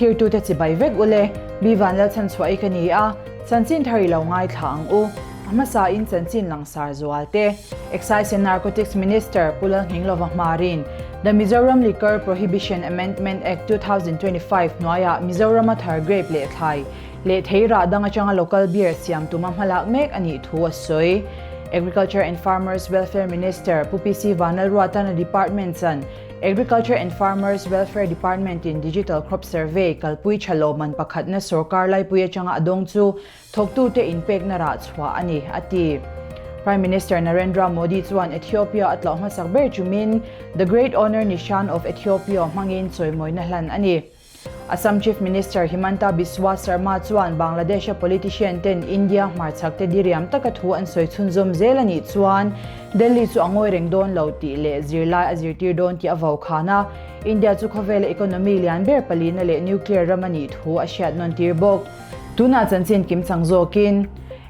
Thlirtute chibai vek ule, Bi Vanlalchhanchhuah-i ka ni a, chanchin thar i lo ngaithla ang u. A hmasain chanchin langsar zual te, Excise and Narcotics Minister Pu Lalnghinglova Hmarin, The Mizoram Liquor Prohibition Amendment Act 2025 hnuaiah Mizorama thar grape leh thlai leh thei rah dang atanga local beer siam tuma hmalak mek a nih thu a sawi. Agriculture and Farmers Welfare Minister Pu PC Vanlalruatana Department chan Agriculture and Farmers Welfare Department-in Digital Crop Survey kalpui tha lawmman pakhatna sorkar laipui atanga a dawng chu thawktute inpekna rah chhuah a ni, a ti. Prime Minister Narendra Modi chuan Ethiopia a tlawh hmasak ber chumin The Great Honour Nishan of Ethiopia hmangin chawimawina hlan a ni. Assam Chief Minister Himanta Biswa Sarma chuan Bangladesh-a politician ten India hmarchhak te diriam taka thu an sawi chhunzawm zel a nih chuan Delhi chu a ngawi reng dawn lo tih leh zirlai a zirtir dawn tih a vokhan a, India chu khawvela economy lian ber palina leh nuclear ram a nih thu a hriat nawn tir bawk. Tunah chanchin kimchang zawkin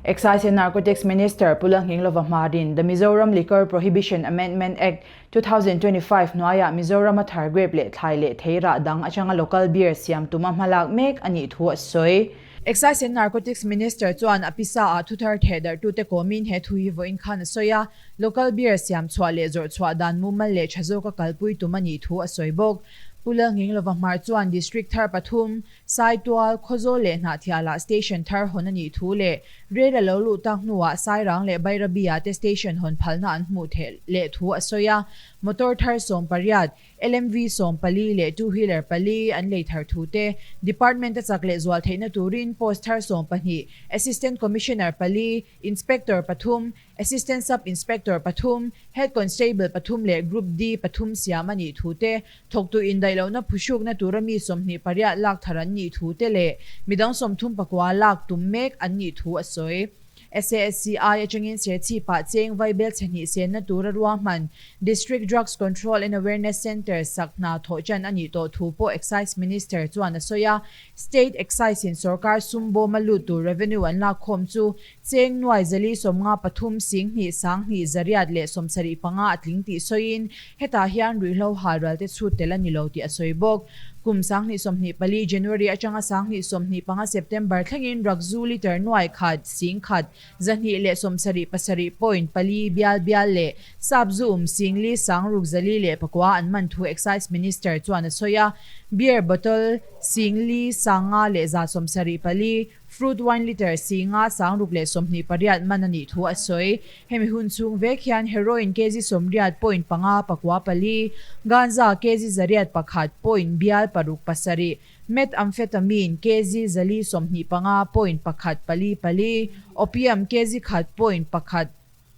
Excise and Narcotics Minister Pu Lalnghinglova Hmarin The Mizoram Liquor Prohibition Amendment Act 2025 hnuaiah Mizorama thar grape leh thlai leh thei rah dang atanga local beer siam tuma hmalak mek a nih thu a sawi. Excise and Narcotics Minister chuan a pisa ah thuthar thehdarhtute kawmin he thu hi vawiin khan a sawi a, local beer siam chhuah leh zawrh chhuah dan mumal leh tha zawka kalpui tum a nih thu a sawi bawk. Pu Lalnghinglova Hmar chuan District thar pathum, Saitual, Khawzawl leh Hnahthialah station thar hawn a nih thu leh rel a lo luh tak hnuah Sairang leh Bairabi-ah te station hawn phalna an hmuh theih leh thu a sawi a. Motor thar 18, LMV 14 leh two wheeler pali an lei thar thu te, Department a chak leh zual theihna turin post thar 12, Assistant Commissioner pali, Inspector pathum, Assistant Sub Inspector pathum, Head Constable pathum leh Group D pathum siam a nih thu te, thawktu indaih lohna phuhrukna tura mi 28 lak thar an nih thu te leh midang 34 lak tum mek an nih thu a sawi. SASCI atangin Serchhipah cheng vaibel chhe hnih senna tura ruahman District Drugs Control and Awareness Centre sak hna thawh chan a nih tawh thu pawh Excise Minister chuan a sawi a. State Excise in sorkar sum bawma lut tur revenue an lakkhawm chu Cheng nuai zali 53 singhnih sanghnih zariat leh 75 a tling tih sawiin hetah hian ruihhlo halral te chhut tel a ni lo tih a sawi bawk. Kum 2024 January atanga 2025 September thlengin Rakzu litre nuai khat singkhat 277 point pali bial bial leh Sapzu um singli sangruk zali leh pakua an man thu Excise Minister chuan a sawi a. Beer bottle singli sanga leh 174, Fruit wine litre singa sangruk leh 28 man a nih thu a sawi. Hemi hun chhung vek hian heroin kg 80 point panga pakua pali, ganja kg 101 point bial paruk pasarih, methamphetamine kg 425 point pakhat pali pali, opium kg khat point pakhat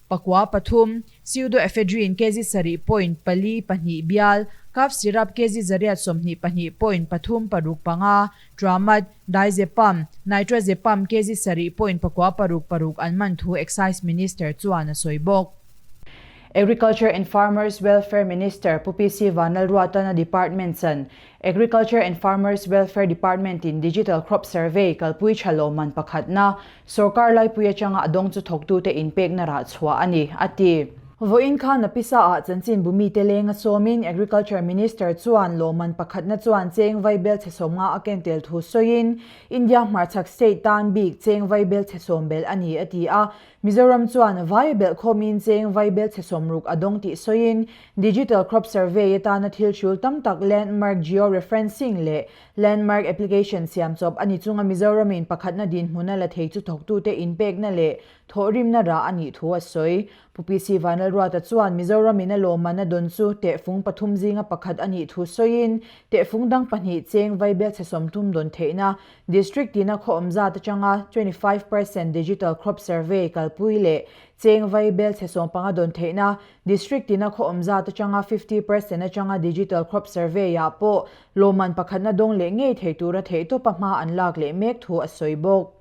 pakua pathum, pseudoephedrine kg sarih point pali pahnih bial, cough syrup kg 122 point pathum paruk panga, tramat, diazepam, nitrazepam kg sarih point pakua paruk paruk an man thu Excise Minister chuan a sawi bawk. Agriculture and Farmers Welfare Minister Pu PC Vanlalruatana Department chan Agriculture and Farmers Welfare Department in Digital Crop Survey kalpui tha lawmman pakhatna Sorkar laipui atanga a dawng chu thawktute inpekna rah chhuah a ni, a ti. Vawiin khan a pisa ah chanchin bumite lenga sawmin Agriculture Minister chuan lawmman pakhatna chuan cheng vaibel chhe 50 a ken tel thu sawiin India hmarchhak state tan bik cheng vaibel chhe sawm belh a ni, a ti a. Mizoram chuan vai belh khawmin cheng vaibel chhe 60 a dawng tih sawiin Digital Crop Survey atana thil hrul tam tak Landmark Geo-referencing leh Landmark application siam chawp a ni chunga Mizoramin pakhatna dinhmun a la thei chu thawktute inpekna leh thawhrimna rah a nih thu a sawi. Pu PC Vanlalruata chuan Mizoramin a lawmman a dawn chu tehfung pathum zinga pakhat a nih thu sawiin tehfung dang pahnih cheng vaibel chhe 30 dawn theihna District tina khaw awm zat atanga 25% Digital Crop Survey kalpui leh cheng vaibel chhe 15 dawn theihna District tina khaw awm zat atanga 50% atanga Digital Crop Survey-ah pawh Lawmman pakhatna dawng leh ngei thei tura theihtawpa hma an lak leh mek thu a sawi bawk.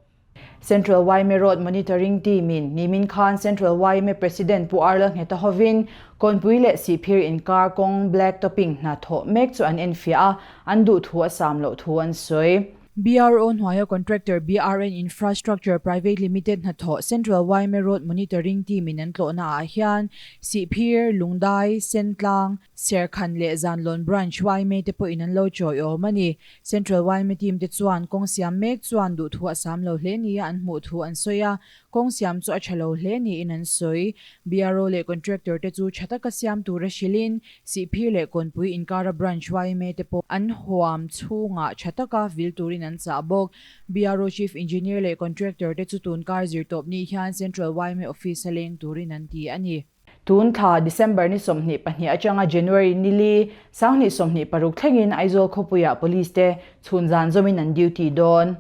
Central yma Road Monitoring Team-in nimin khan Central yma President Pu Arla Ngheta hovin Kawnpui leh Sihphir inkar kawng Black Topping hna thawh mek chu an enfiah a, an duh thu a sam loh thu an sawi. BRO hnuaia contractor BRN Infrastructure Private Limited hnathawh Central yma Road Monitoring Team in an tlawhna ah hian Sihphir, Lungdai, Sentlang, Serkhan leh Zanlawn Branch yma te pawhin an lo chawiawm a ni. Central yma team te chuan kawng siam mek chuan duhthu a sam lo hle nia an hmuh thu an sawi a, kawng siam chu a tha lo hle niin an sawi. BRO leh contractor te chu tha taka siam tura hrilhin Sihphir leh Kawnpui inkara Branch yma te pawh an huam chhungah tha taka vil turin an chah bawk. BRO Chief Engineer leh Contractor te chu tun kar zirtawp ni hian Central yma Office a leng turin an ti a ni. Tun thla December ni 22 atanga January ni li, 2026 thlengin Aizawl khawpuiah Police te chhun zan zawmin an duty dawn.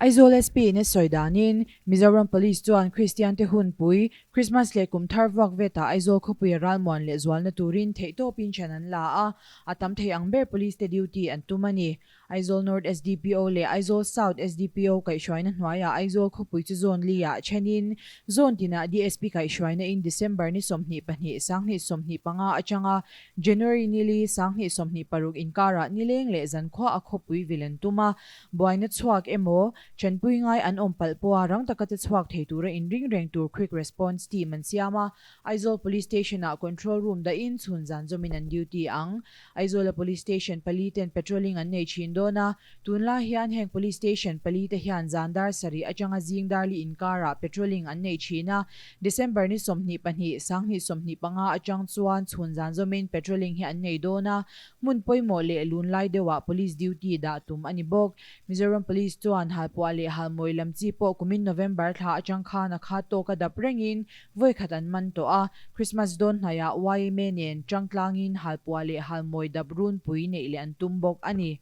Aizawl SP in a sawi danin, Mizoram Police chuan Kristian te hunpui, Krismas leh kum thar vuak vetah Aizawl khawpuia ralmuan leh zualna turin theihtawpin chhan an la a, a tam thei ang ber Police te duty an tum a ni. Aizawl North SDPO leh Aizawl South SDPO kaihhruaina hnuaiah Aizawl khawpui chu zone li ah thenin zone tinah DSP kaihhruaina in December ni 22, 2025 atanga January ni li, 2026 inkarah nileng leh zankhua a khawpui vil an tum a. Buaina chhuak emaw, ṭanpui ngai an awm palh pawha rang taka che chhuak thei tura inring reng tur Quick Response Team an siam a, Aizawl Police Station-ah Control Room dahin chhun zan zawmin an duty ang. Aizawla Police Station pali ten patrolling an nei ṭhin dawn a, tunlai hian heng Police Station pali te hian zan dar sarih aṭanga zing dar li inkarah patrolling an nei ṭhin a, December ni 22, 2025 aṭang chuan chhun zan zawmin patrolling hi an nei dawn a, Hmun pawimawh leh lunlai deuhah Police duty dah tum a ni bawk. Mizoram Police chuan halpuah leh halmawi lam chi pawh kumin November thla atang khan a khat tawk a dap rengin vawi khat an man tawh a. Christmas dawn hnaiah yma nen tangtlangin halpuah leh halmawi dap runpui neih leh an tum bawk a ni.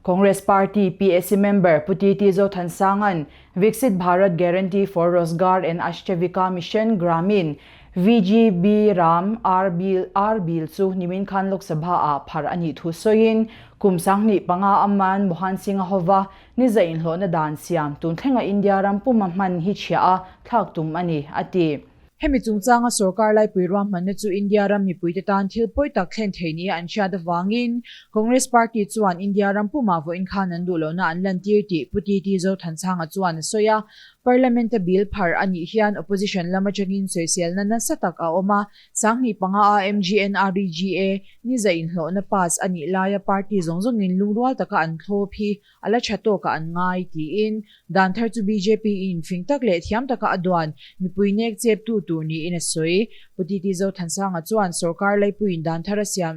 Congress Party PAC member Pu TT Zothansanga'n Viksit Bharat Guarantee for Rozgar and Ashchevika Mission Gramin, VGB Ram R Bill R Bill chu nimin khan Lok Sabha ah phar a nih thu sawiin kum 25 a Man Mohan Singh a hova niza inhlawhna dan siam tun thlenga India ram puma hman hi chhiah a thlak tum a ni, a ti. Hemi chungchanga sorkar laipui ruahmanna chu India ram mipuite tan thil pawi tak thlen thei nia an hriat avangin Congress Party chuan India ram pumah vawiin khan an duh lohna an lantir tih Pu TT Zothanchhanga chuan a sawi a. Parliament-a bill phar a nih hian opposition lam atangin sawiselna nasa tak a awm a, 5005 a MGNREGA niza inhlawhna pass a nih laia party zawng zawngin lungrual taka an thlawp hi a la tha tawkah an ngai, tiin dan thar chu bjp in fing tak leh thiam taka a duan mipui nek chep tu tur niin a sawi. Pu TT Zothansanga chuan sorkar laipuiin dan thar a siam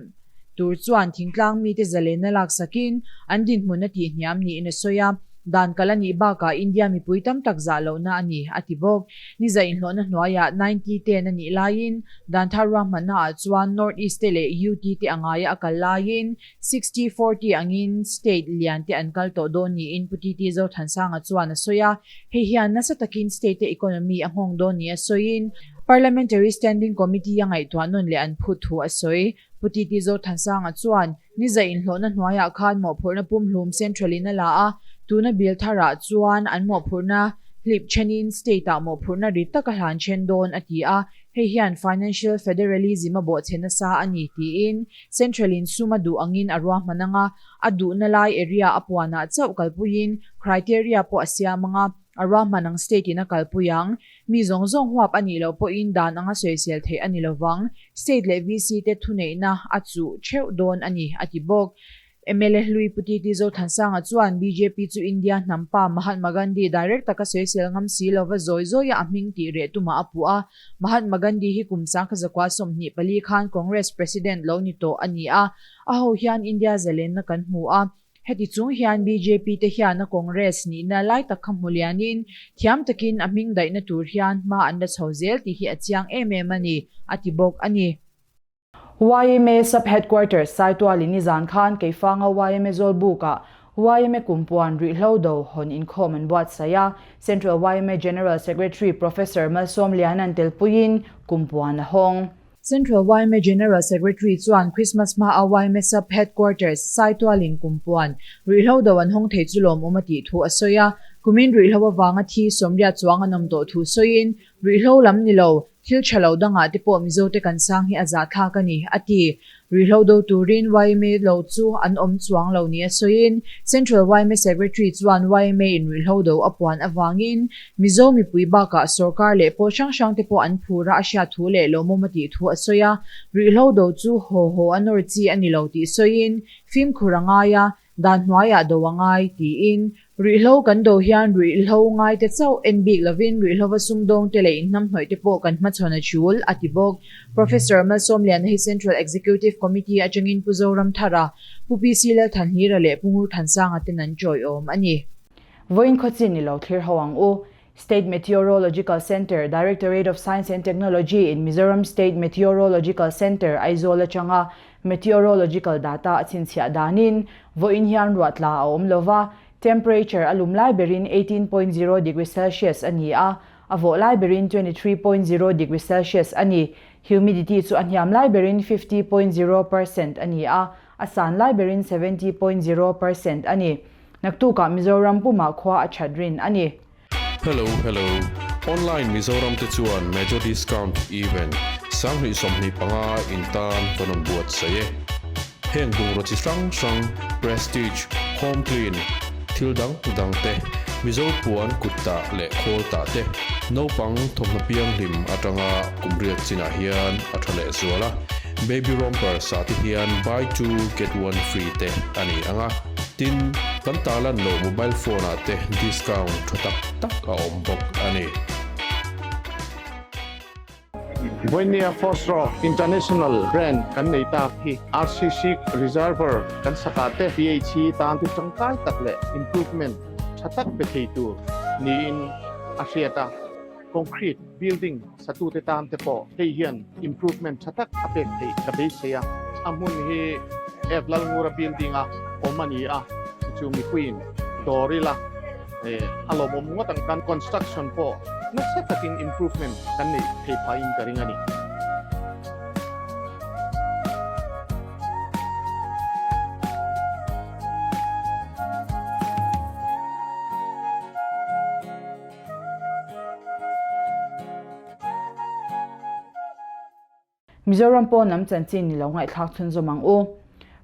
tur chuan thingtlang mite zalenna laksakin an dinhmun a tihhniam niin a sawi a, dan kal a nih bakah India mipui tam tak zah lohna a ni, a ti bawk. Niza inhlawhna hnuaiah ninety ten a nih laiin dan thar ruahmanna ah chuan North East te leh UT te a ngaia a kal laiin 60-40 angin state lian te an kal tawh dawn niin Pu TT Zothansanga chuan a sawi a, hei hian nasa takin state te economy a nghawng dawn nia sawiin Parliamentary Standing Committee a ngaihtuah nawn leh an phut thu a sawi. Pu TT Zothansanga chuan niza inhlawhna hnuaiah khan mawhphurhna pumhlum Central in a la a, tuna bill tharah chuan an mawhphurhna hlip thenin state ah mawhphurhna rit taka hlan then dawn a ti a, hei hian Financial Federalism a bawhchhe nasa a ni tiin Central in sum a duh angin a ruahman anga, a duhna lai area a puanah chauh kalpuiin criteria pawh a siam anga, a ruahman ang state in a kalpui ang. Mi zawng zawng huap a nih loh pawhin dan anga sawisel theih a ni lovang. State leh VC te thuneihna a chuh theuh dawn a ni, a ti bawk. Mla hlui Pu TT Zothansanga chuan bjp chu India hnam pa Mahatma Gandhi direct taka sawisel ngam si lova zawi zawia a hming tih reh tumah a puh a. Mahatma Gandhi hi kum 1924 khan Congress President lo ni tawh a ni a, a ho hian India zalenna kan hmu a. Heti chung hian bjp te hian a Congress nihna lai tak kha hmu lianin thiam takin a hming daihna tur hian hma an la chho zel tih hi a chiang em em a ni, a ti bawk a ni. Yma Sub Headquarters Saitual in nizan khan Keifanga yma Zawlbuk-ah yma Kumpuan Ruihhlo Do hawn inkhawm an buatsaih a, Central yma General Secretary Professor Malsawm Liana'n telpuiin Kumpuan a hawng. Central yma General Secretary chuan Christmas hmaa yma Sub Headquarters Saitual in Kumpuan Ruihhlo Do an hawng thei chu lawmawm a tih thu a sawi a, kumin ruihhlo avanga thi 80 chuang an awm tawh thu sawiin Ruihhlo lam ni lo, Thil tha lo dangah te pawh Mizote kan sang hi a zahthlak a ni, a ti. Ruihhlo do turin yma lo chu an awm chuang lo nia sawiin Central yma Secretary chuan yma in ruihhlo do a puan avangin Mizo mipui bakah sorkar leh pawl hrang hrang te pawh an phur a a hriat thu leh lawmawm a tih thu a sawi a. Ruihhlo do chu haw haw a nawr chi a ni lo tih sawiin fimkhur a ngai a, Dan hnuaiah do a ngai, tiin ruihhlo kan do hian ruihhlo ngaite chauh en bik lovin ruihhlova sumdawngte leh inhnamhnawihte pawh kan hmachhawn a tul, a ti bawk. Professor Malsawmliana hi Central Executive Committee atangin Pu Zoramthara, Pu PC Lalthanhlira leh Pu Ngurthansanga ten an tawiawm a ni. Vawiin khawchin i lo thlir ho ang u. State Meteorological Centre, Directorate of Science and Technology in Mizoram State Meteorological Centre, Aizawl atanga meteorological data a chhinchhiah danin vawiin hian ruah tla a awm lova, temperature a lum lai berin 18.0 degree Celsius a ni a, a vawh lai berin 23.0 degree Celsius a ni. Humidity chu a hniam lai berin 50.0 percent a ni a, a san lai berin 70.0 percent a ni. Naktukah Mizoram pumah khua a that rin a ni. Hello hello, Online Mizoram te chuan Major Discount Event 2025 in tan kan rawn buatsaih e. Heng bungraw chi hrang hrang, Prestige, Home Clean, thil dang dang te, Mizo puan kut tah leh khawl tah te, naupang thawmhnaw pianghlim atanga kum riat chinah hian a tha leh zual a, Baby Romper sah te hian buy two get one free te a ni ang a. Tin, kan tarlan loh mobile phone ah te discount tha tak tak a awm bawk a ni. Vawinia Fosro International brand kan nei tak hi RCC Reservoir kan sakah te PHE tan chu tangkai tak leh improvement tha tak pe thei tur niin a hriat a. Concrete building satute tan te pawh hei hian improvement tha tak a pek theih ka beisei a. A hmun hi F Lalngura building a awm a ni a, chu mipuiin dawr ila a lawmawm ngawt ang. Kan construction pawh nasa takin improvement kan neih thei phahin ka ring a ni. Mizoram pawn lam chanchin ni lo ngaihthlak chhunzawm ang u.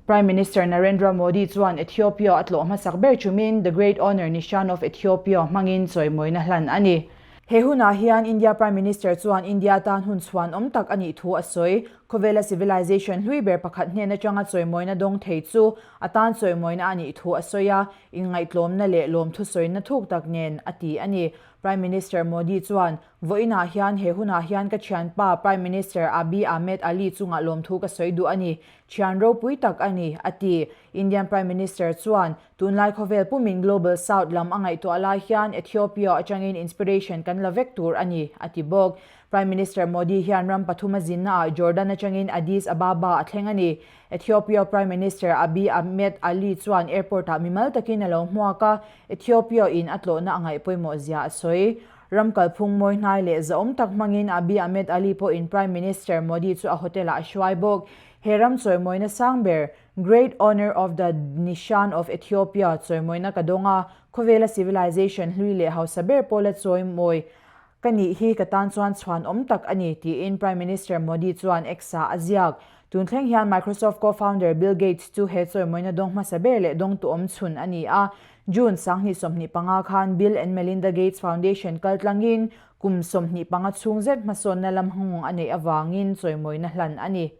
Prime Minister Narendra Modi chuan Ethiopia a tlawh hmasak ber chumin The Great Honour Nishan of Ethiopia hmangin chawimawina hlan a ni. He hunah hian India Prime Minister chuan India tan hun chhuan awm tak a nih thu a sawi. Khawvela civilization hlui ber pakhat hnen atanga chawimawina dawng thei chu a tan chawimawina a nih thu a sawi a, inngaihtlawmna leh lawmthu sawina thuk tak nen a ti a ni. Prime Minister Modi chuan, Vawiinah hian he hunah hian ka thianpa Prime Minister Abiy Ahmed Ali chungah lawmthu ka sawi duh a ni. Thian ropui tak a ni, a ti. Indian Prime Minister chuan, Tunlai khawvel pumin Global South lam a ngaihtuah lai hian Ethiopia atangin inspiration kan la vek tur a ni, a ti bawk. Prime Minister Modi hian ram pathum a zinnaah Jordan atangin Addis Ababa a thleng a ni. Ethiopia Prime Minister Abiy Ahmed Ali chuan airport-ah mimal takin a lo hmuak a, Ethiopia in a tlawhna a ngaih pawimawh zia a sawi. Ram kalphung mawi hnai leh zahawm tak hmangin Abiy Ahmed Ali pawhin Prime Minister Modi chu a hotel-ah a hruai bawk. He ram chawimawina sang ber, Great Honour of the Nishan of Ethiopia chawimawina ka dawng a, khawvela civilization hlui leh hausa ber pawla chawimawi Ka nih hi ka tan chuan chhuan awm tak a ni, tiin Prime Minister Modi chuan X-ah a ziak. Tun thleng hian Microsoft co-founder Bill Gates chu he chawimawina dawng hmasa ber leh dawngtu awm chhun a ni a. June 2025 khan Bill and Melinda Gates Foundation kaltlangin kum 25 chhung zet hmasawnna lam nghawng a neih avangin chawimawina hlan a ni.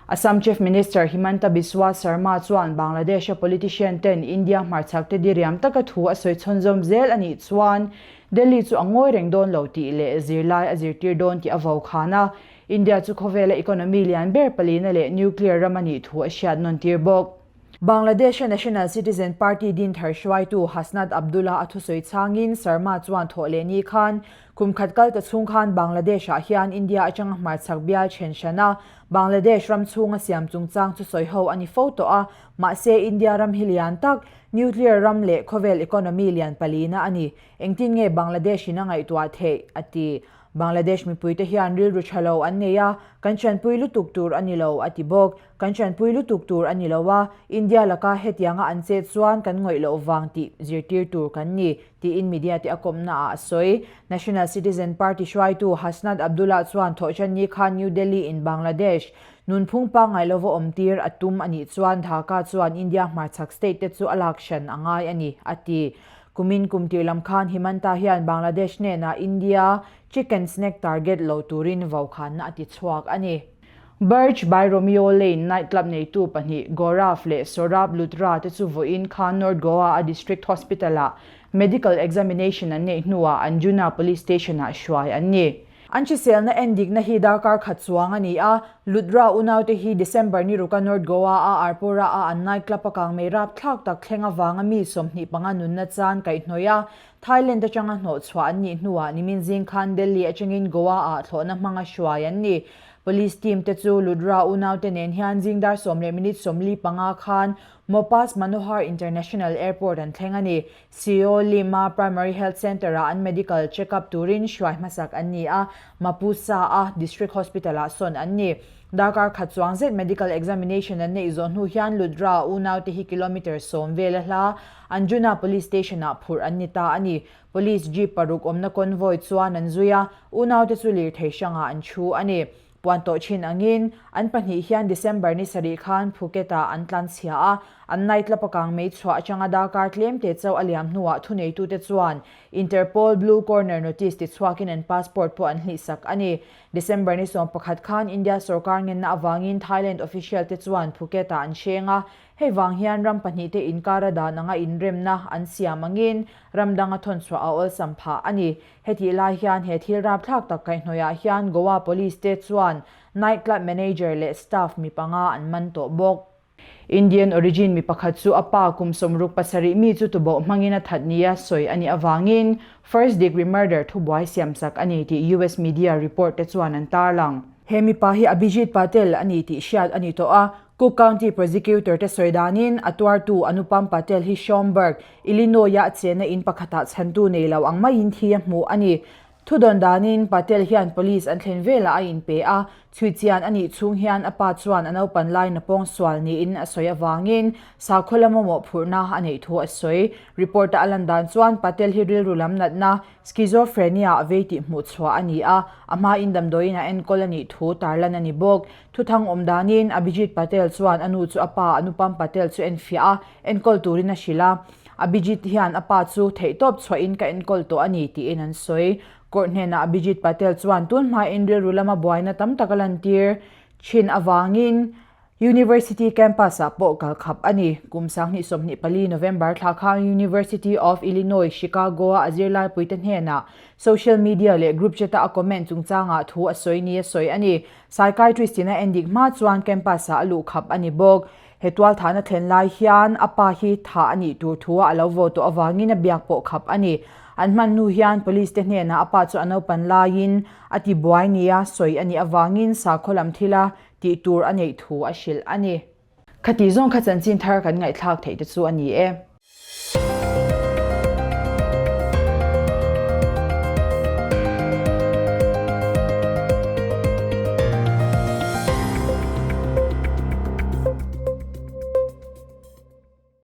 Assam Chief Minister Himanta Biswa Sarma chuan Bangladesh-a politician ten India hmarchhak te diriam taka thu a sawi chhawnzawm zel a nih chuan Delhi chu a ngawi reng dawn lo tih leh zirlai a zirtir dawn tih a vo khan a, India chu khawvela economy lian ber palina leh nuclear ram a nih thu a hriat nawn tir bawk. Bangladesh-a National Citizen Party din thar hruaitu Hasnat Abdullah a thusawi chhangin Sarma chuan thawh leh ni khan Kum khat kal ta chhung khan Bangladesh-ah hian India atanga hmarchhak bial then hran a, Bangladesh ram chhunga siam chungchang chu sawi ho a ni fo tawh a, mahse India ram hi lian tak, nuclear ram leh khawvel economy lian palina a ni. Engtin nge Bangladesh-in a ngaihtuah theih? a ti. Bangladesh mipuite hian rilru tha lo an nei a, kan chanpui lutuk tur a ni lo, a ti bawk. Kan chanpui lutuk tur a ni lo a, India laka hetianga an chet chuan kan ngawih loh vang tih zirtir tur kan ni, tiin media te a kawmna ah a sawi. National Citizen Party hruaitu Hasnat Abdullah chuan thawhṭanni khan New Delhi in Bangladesh nunphung pangngai lova awmtir a tum a nih chuan Dhaka chuan India hmarchhak state te chu a lak hran a ngai a ni, a ti. Kumin kum tir lam khan Himanta hian Bangladesh hnenah India chicken snack target lo turin vaukhana a ti chhuak a ni. Birch by Romeo Lane night club neitu pahnih Gaurav leh Saurabh Luthra te chu vawiin khan North Goa a District Hospital ah medical examination an neih hnuah Anjuna Police Station ah hruai an ni. An hriselna endikna hi darkar khat chuang a ni a, Luthra unaute hi December ni ruka North Goa a Arpora a an night club a kangmei rapthlak tak thleng avanga mi 25 nunna chan kaihhnawih a, Thailand atanga hnawhchhuah an nih hnuah nimin zing khan Delhi atangin Goa ah thlawhna hmanga hruai an ni. Police team te chu Ludra unaute nen hian zing dar sawm leh minute 45 khan Mopas Manohar International Airport an thleng a ni. Siolim-a Primary Health Centre-ah an medical check-up turin hruai hmasak an ni a, Mapusa-a District Hospital-ah sawn an ni. Darkar khat chuang zet medical examination an neih zawh hnu hian Ludra unaute hi kilometre 10 vel a hla Anjuna Police Station-ah phurh an ni ta a ni. Police jeep paruk awmna convoy chuan an zui a, unaute chu lirthei hrangah an thu a ni. Puan tawh thin angin, an pahnih hian December ni sarih khan Phuket-ah an tlanchhia a, an night club a kang mei chhuah atanga darkar tlemte chauh a liam hnuah thuneitute chuan Interpol Blue Corner Notice tichhuakin an passport pawh an hlihsak a ni. December ni 11 khan India sorkar ngenna avangin Thailand official te chuan Phuket-ah an hreng a, Hei vang hian ram pahnihte inkara dan anga inremna an siam angin ram danga thawnchhuah a awlsam phah a ni. Hetih lai hian he thil rapthlak tak kaihhnawihah hian Goa Police te chuan night club manager leh staff mi panga an man tawh bawk. Indian origin mi pakhat chu a pa kum 67 mi chu tuboh hmangin a that nia sawi a nih avangin first degree murder thubuai siamsak a ni tih US media report te chuan an tarlang. He mipa hi Abhijit Patel a ni tih hriat a ni tawh a, Cook County Prosecutor te sawi danin a tuartu Anupam Patel hi Schaumburg, Illinois-a a chenna in pakhatah chhantu nei lo ang maiin thi a hmuh a ni. Thudawn danin Patel hian police an thlen velah a inpe a, chhuichian a nih chhung hian a pa chuan a naupan lai napawng sual niin a sawi avangin sakhaw lama mawhphurhna a neih thu a sawi. Report-a a lan dan chuan Patel hi rilru lam natna, Schizophrenia, a vei tih hmuhchhuah a ni a, a hmain damdawiin a enkawl a nih thu tarlan a ni bawk. Thuthang awm danin Abhijit Patel chuan a nu chu a pa Anupam Patel chu enfiah a, enkawl turin a hrilh a. Abhijit hian a pa chu theihtawp chhuahin ka enkawl tawh a ni tiin an sawi. Court hnenah Abhijit Patel chuan tun hmain rilru lama buaina tam tak a lantir thin avangin University campus ah pawh kal khap a ni. Kum 2024 November thla khan University of Illinois, Chicago-a a zirlaipuite hnenah social media leh group chat-a a comment chungchangah thu a sawi ni a sawi a ni. Psychiatrist in a endik hma chuan campus ah a luh khap a ni bawk. He tualthahna thlen lai hian a pa hi thah a nih tur thu a lo vo tawh avangin a biak pawh khap a ni. An hman hnu hian police te hnenah a pa chu a naupan laiin a ti buai nia sawi a nih avangin sakhaw lam thila tih tur a neih thu a hrilh a ni. Khatih zawng kha chanchin thar kan ngaihthlak theih te chu a ni e.